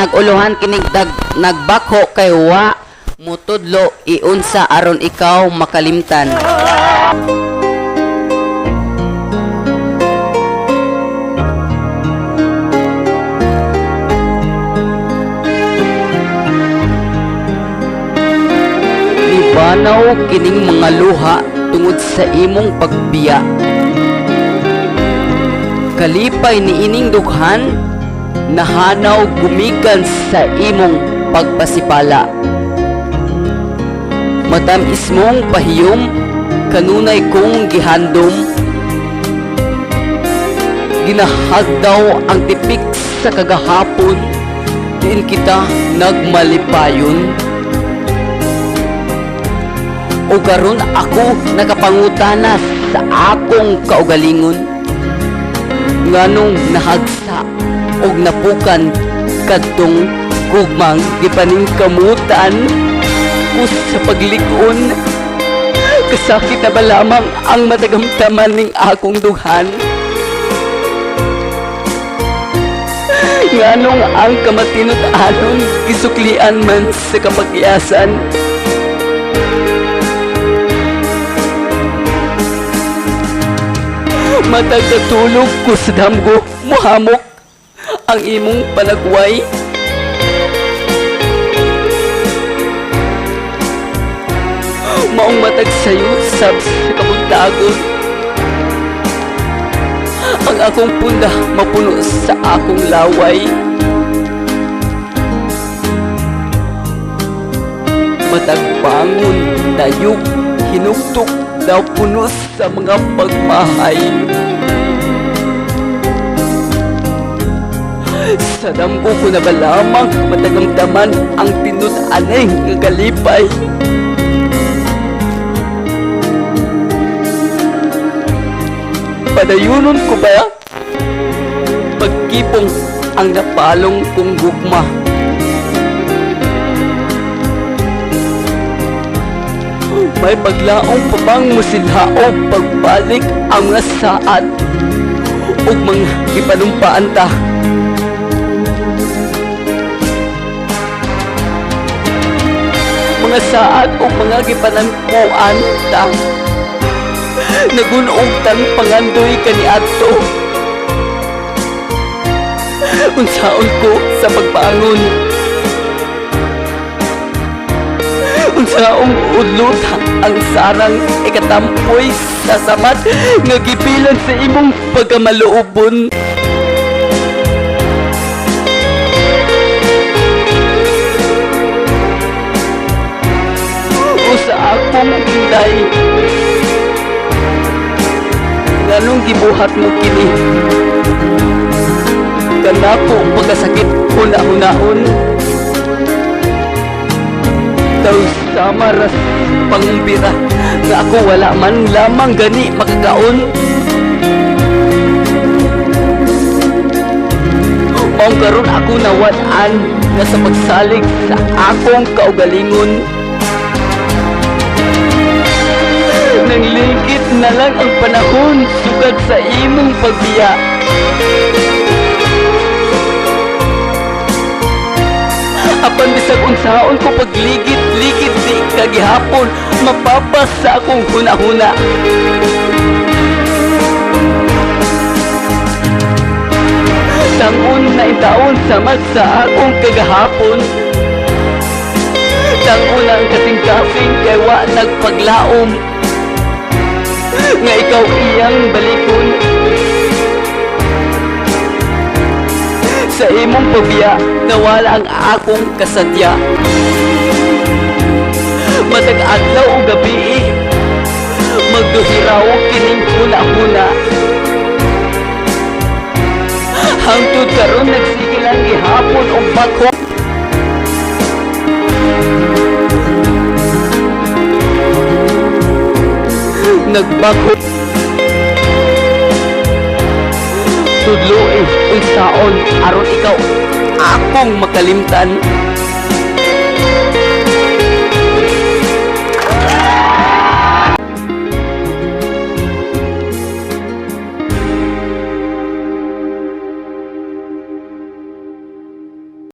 Nag-uluhan kining dag nagbakho kay wa mutudlo iunsa aron ikaw makalimtan. Nibanaw kining mga luha tungod sa imong pagbiya. Kalipay ni ining dughan nahanaw gumikan sa imong pagpasipala. Matamis mong pahiyom kanunay kong gihandom. Ginahagdaw ang tipik sa kagahapon diin kita nagmalipayon. O karon ako nakapangutana sa akong kaugalingon nganong nahagsa og napukan kadtong gugmang gipaningkamutan ko sa paglig-on. Kasakit na ba lamang ang matagamtaman ning akong dughan? Nganong ang kamatinut-anon gisuklian man sa kapagyasan? Matag natulog ko sa damgo, muhamok ang imong panagway. Maong matag sayo sab sa kabuntagon. Ang akong punda mapuno sa akong laway. Matag bangon, dayog, hinugtok daw puno sa mga pagmahay. Sa damgo ko na ba lamang matagamtaman ang tinud-anay nga kalipay? Padayunon ko ba pagkipong ang napalong kong gugma? May paglaong pa bang musilhaog pagbalik ang mga saad ug mga gipanumpaan ta? Mga saad ug mga gipanampuan ta. Nagunoog tang pangandoy kaniadto. Unsaon ko sa pagbangon? Unsaong udlot ang sarang ikatampoy sa samat nga gipilan sa imong pagkamaluobon? O sa akong inday, nganong gibuhat mo kini? Kanako pagkasakit huna-hunaon. Daw sama ras pangumbira nga ako wala man lamang gani makakaon. Maong karon ako nawad-an nga sa pagsalig sa akong kaugalingon. Nangligit na lang ang panahon sugad sa imong pagbiya. Apan bisag unsaon ko pagligit-ligit di kagihapon mapapas sa akong hunahuna. Tangon na itaon samad sa akong kagahapon. Tangon ang kasing-kasing kay wa nagpaglaom nga ikaw iyang balikon. Sa imong pagbiya, nawala ang akong kasadya. Matag adlaw o gabi, magduhiraw kining huna-huna. Hangtod karon nagsige lang gihapon og bako. Nagbako. Tudloe unsaon aron ikaw akong makalimtan.